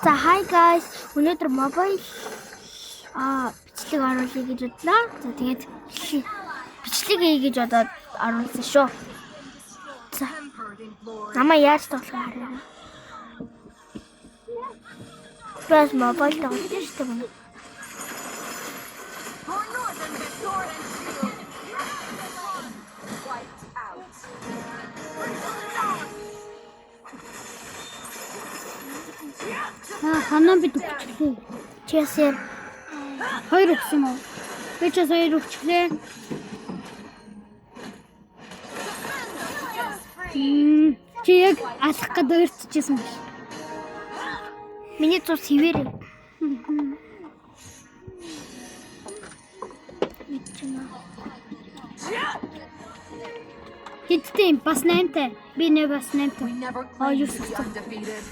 За, hi guys. Өнөөдөр mobile бичлэг оруулъя гэж бодлоо. За, тэгээд бичлэг хий гэж бодоод оруулсан шүү. За. Намаа яаж тоглох хараа. Бас mobile тоглож шүү дээ. For Northern sword and shield. Wiped out. Аа, ханаа бид өгчлээ. Чесэр Хоёр өгсөн үү? Би ч бас хоёр өгчлээ. Чи яг алах гээд ойртчихсан биш. Миний цус хിവэр. Мэдчихэв. Хэдтэй юм? Бас 8-тай. Би нэ бас 8-тай. We never Oh, claimed you're to be so- undefeated,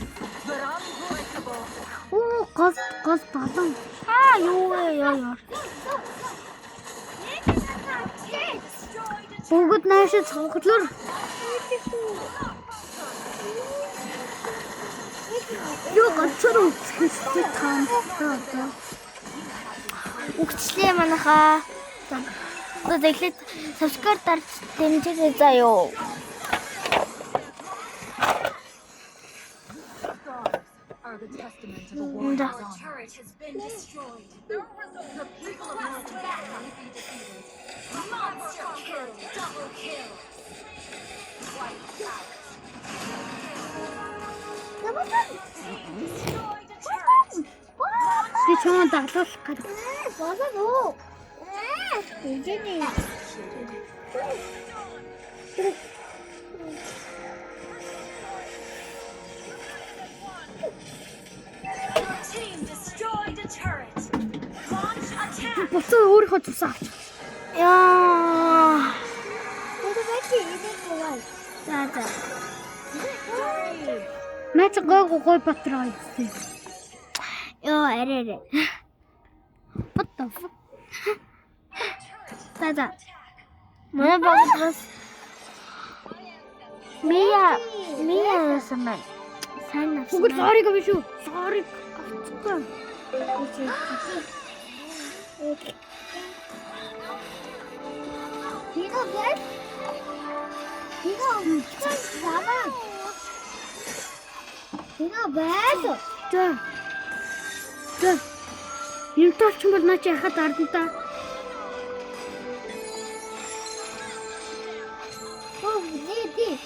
but unbreakable. Оо, гол гол балан. Аа, юу вэ? Яа яа. Бүгд наашаа цонхлоор юу ганцаар үзэхтэй таамагтай одоо. Үгчлээ манайхаа. За. Одоо тэгэхээр subscribe дарж дэмжээрэй заа юу. Stars are the testament of a warrior's За. honor. Turret has been destroyed. The people of Northern may be defeated. Monster kill. Double kill. Wiped out. Destroyed a turret. Би чамаа даглуулах гэдэг. Болоо юу? Эжэний. Your team destroyed a turret. Launch attack. Буцаа өөрийнхөө цусаа авчих. Яа. За за. Наа чи гой гой гой батраа гэсэн. Йоо, арай арай. What the fuck? За за. Манай баг бас Мия Мия яасан бэ? Сайн авсан. Бүгд лориг биш үү? Лориг авчихгүй. 이거 왜? 이거 엄청 잡아. 이거 왜? За. За. Юм толчин бол наа чи яхад ардан та. 어, 네, 네.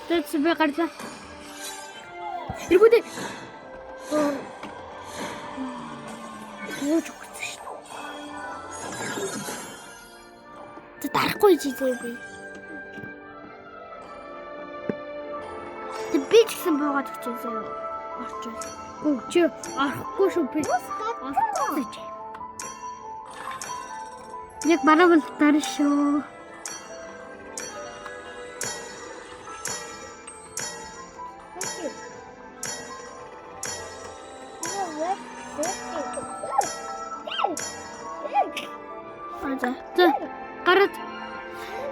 За чи би гарлаа. Эргүүдээ. Бууж өгсөн шүү дээ. 저 дарахгүй чи зээгүй. Тэг би ч гэсэн буугаад өгчээ зөө. Орчуул. Гүү чи орохгүй шүү би. Орохгүй гэж. Яг бараг бол дарна шүү. А за. За гараад.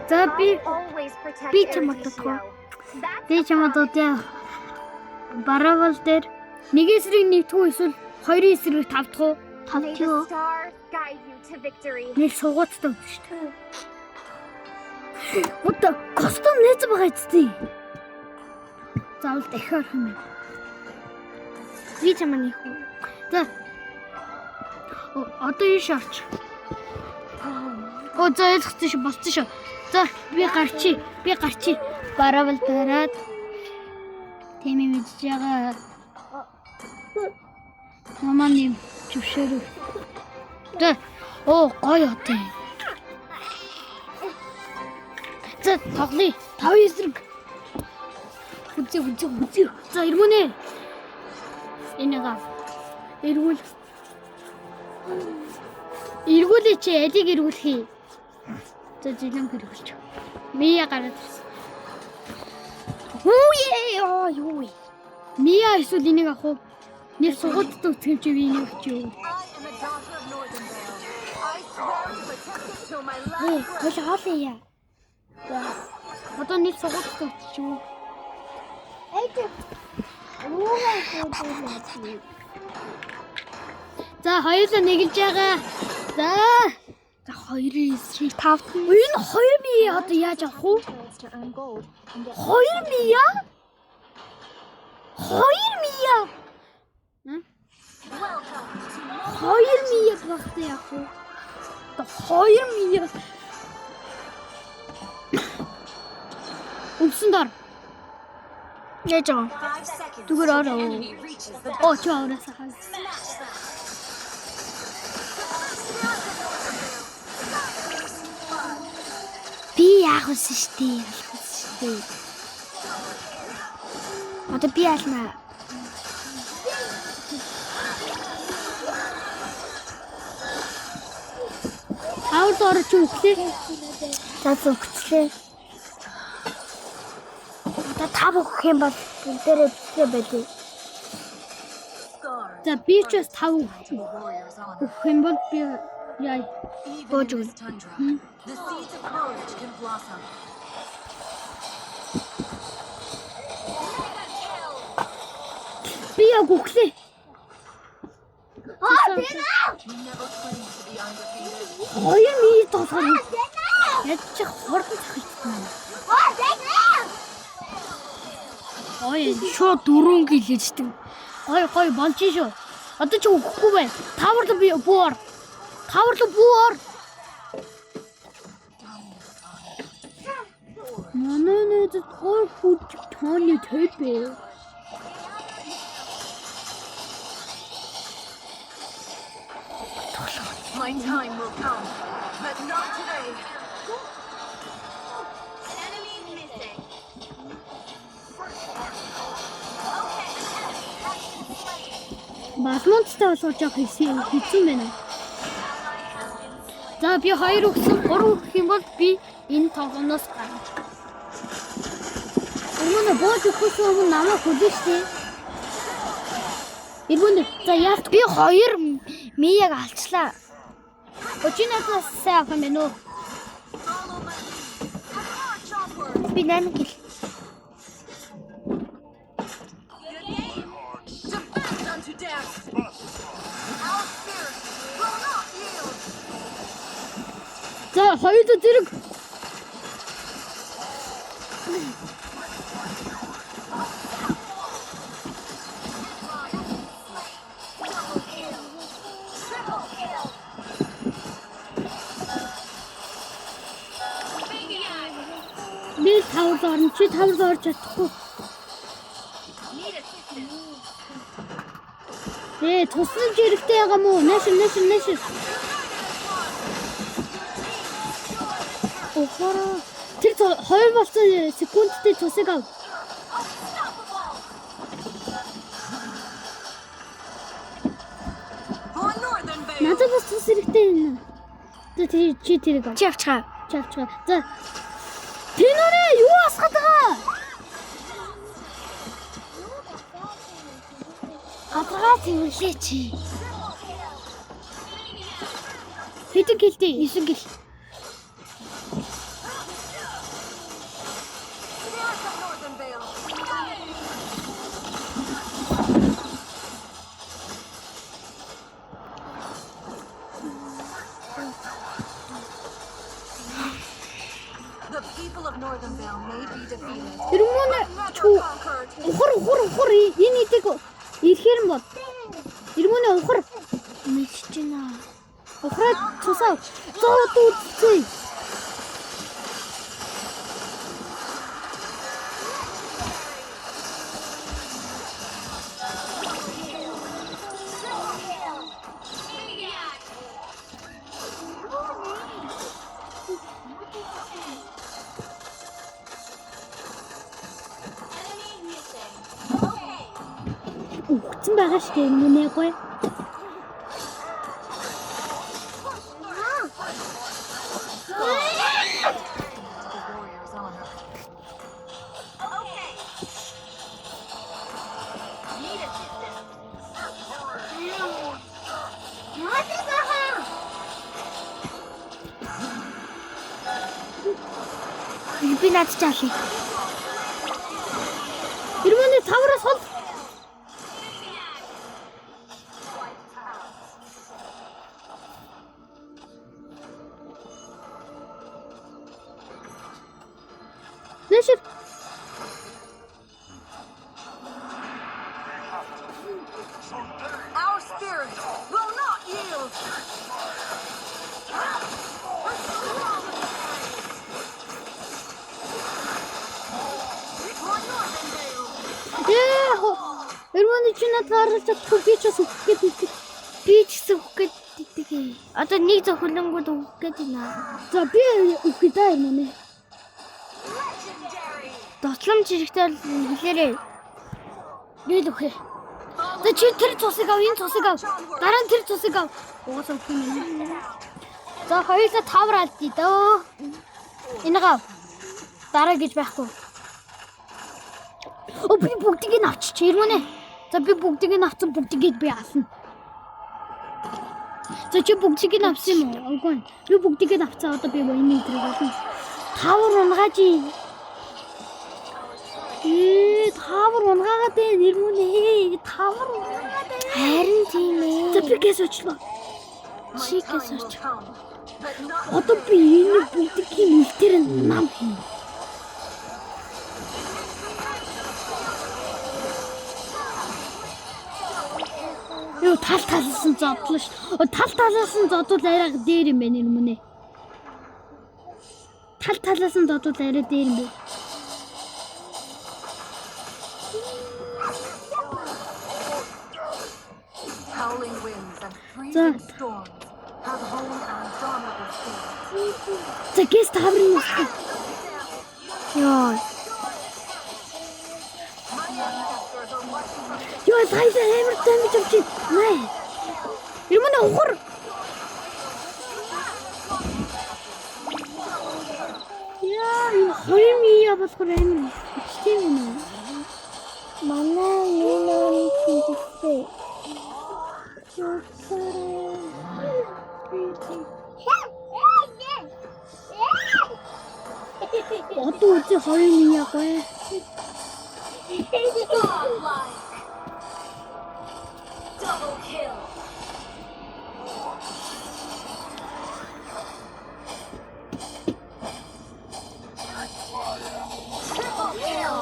За би Always protect би чамайг дутах. Би чамайг дутъя. Бараг бол дээр нэг эсрэг нэг түү эсвэл хоёрын эсрэг тав дахь уу? Тав May the юу? stars guide you to victory. Нэг сугуудтай үзсэн шүү дээ. What the костюм нээц байгаа зү. Заавал дахиад орох юм байна. Би чамайг нэх үү? За. О, одоо ийш орч. О, за ойлгосон шүү, болцсон шүү. За, би гарчи, би гарчи. Бараавал дараад тийм юм идэж байгаа. Мамаа нэм зөвшөөрөв. За, оо гоё одоо. юм. За, тоглоё. Тав эсрэг. Үзээ, үзээ, үзээ. За, эргүүнэ. Энийг ав. Эргүүл. Эргүүлээ чи алийг эргүүлэх юм? За жилэн эргүүлч. Мия гараад ирсэн. Хүүе ёо юу вэ? Мия эсвэл энийг авах уу? Нэр сугуудтай үсэх юм чи би энийг авчих юу? I am a daughter of Northern Vale. I swear to protect it till my Ээ, last breath. хоол хоол яа. Одоо нэр сугуудтай үсчих юу? За хоёулаа нэгэлж байгаа. За. За 2 9 5 Энэ 2 мие одоо яаж авах вэ? Chance to earn gold and get 2 мия? 2 мия? 2 мия багтаа явах уу? Одоо 2 мия. Өвсөн дор. Яаж байгаа? 5 seconds. Зүгээр till ороо. the enemy reaches the Оо чи авраасаа хаа. smash them. Би яах вэ штэ? Алах вэ штэ? Одоо би алнаа. Авар дор чи өглөө. За зүгтлээ. Одоо 5 өгөх юм бол бүгдээрээ бичлээ байлээ. Scars За би ч бас 5 to a warrior's honor. өгөх юм бол би яа. Even Бууж in өгнө. this tundra, the seeds of courage can blossom. Би яг өглөө. Аа тийм We never claim to be undefeated. 2 мие толгой. Яд чи хурдан цахилтсан юм. Аа тийм. Гоё. Шууд дөрөв гэлээждэг. Гой гой болж шүү. Одоо чи өгөхгүй байна. Тавар руу би бүү ор. Тавар руу бүү ор. Манай нэдэд гой хүч тооны төбөө. My time will come, but not today. Enemy missing. Okay, an enemy has been slain. Балмонцтой болгож явах хэцүү хэцүү байна. За би хоёр өгсөн, гурав өгөх юм бол би энэ тоглоомноос гарна. Өмнө нь бууж өгөхөөс өмнө намайг хүлээн штэ. Иргүүн за яах Би 2 мияг алчлаа. Өчиг надаас сайн авах юм байна уу? Follow my lead and march onward. Би 8 гэл. Good game. Defend unto death. Our spirit will not yield. За хоёулаа зэрэг Double kill. Triple kill. Maniac. би тавар руу орно. Чи тавар руу орж чадахгүй. Need assistance. Тусламж хэрэгтэй байгаа мó? Нэш нэш нэш. Охороо. Тэр хоёр болсон секундтэй цусыг ав. Unstoppable. For Northern Vale. Надад бас цус хэрэгтэй юм. За тэр чи тэрийг ав. Чи авчгаа. Чи авчгаа. За. Тэнэрэ юу асгад байгаа? Гадаргаа цэвэрлээ чи. Хэдэн килтэй? 9 гэл. Spirit of Northern Vale. The people of Northern Vale may be defeated, Ирмэн never чүү conquered. ухар ухар ухар энэ идэг ирэхээр нь бол. Ирмэн ухар Мэдчихэж байна. ухраад цусаа. За одоо үзчихье. Maniac. Enemy missing. Okay. Үхсэн байгаа шүү дээ мөнээ гой. The warrior's honor. Okay. Need assistance. Би над чи алъя. Ирмэн Ирмэний тавраас хол. Нэшэр. Our spirit will not yield. For Northern Vale. Ээ. Ирмэний чи надад гаргаж чадахгүй би ч бас өгөх гээд байдаг. Би ч гэсэн өгөх гээд байдаг. Одоо нэг зөвхөлөнгүүд өгөх гээд байна. За би өгөх даа Ирмэний. Legendary. Тусламж хэрэгтэй бол хэлээрэй. Би л өгөх. За чи тэр цусыг ав, энэ цусыг ав. Дараа нь тэр цусыг ав. Угаасаа өгөх юм байна. За хоёулаа тавар алдъя дөө. Энэ гав. Дараа гэж байхгүй. О би бүгдийг нь авчиж ирмэнэ. За би бүгдийг нь авсан бүгдийг би ална. За чи бүгдийг нь авсан юм уу? Үгүй. Би бүгдийг нь авцаа одоо би энэ тэрэг болно. Тавар унгааж. Тавар унгаагаад байна ирмэнэ. Тавар унгаагаад байна. Харин тийм ээ. За би гэс очлоо. My Чи time гэс will оч. come, but not Одоо би энэ бүгдийн үлтэр нам хийнэ. Юу тал талаас нь зодлоо ш. О тал талаас нь зодвол арай дээр юм байна юм нэ. Тал талаас нь зодвол арай дээр юм бэ. Howling winds and freezing storms have honed our indomitable spirit. За гэс таврын үсгэн. Йоо. My ancestors are watching from Йоо лайла амар дамиж авч байна. Най. Ирмэнэ ухар. Яа, энэ хоёр мия болохоор амар хүчтэй юм уу? Манай нүүнэн хийжсэн. Одоо үзээ хоёр мия гоё. Godlike. Double kill. Triple kill.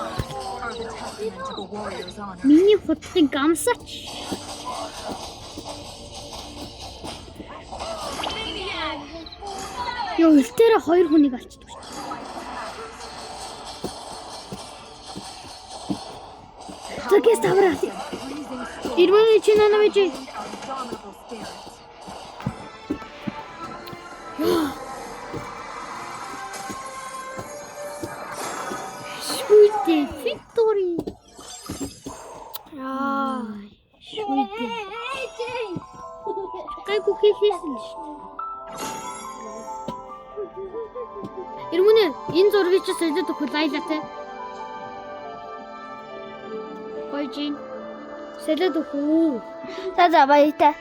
are the testament of a warrior's honor. Миний худалдын гамсаач. Йоо, үлтээрээ хоёр хүнийг алчдаг шүү дээ. За гэс тавраа. Freezing storms Ирмэнэ чи нанаа чи. honed our indomitable spirit. Шүйдэ, victory. Яа. Шүйдэ. Гайгүй хийсэн л шүү дээ. Ирмэнэ энэ зургийг чи солиод өгөх лайлаа те. Гоё жин. Солиод өгөх үү? За за баяртай.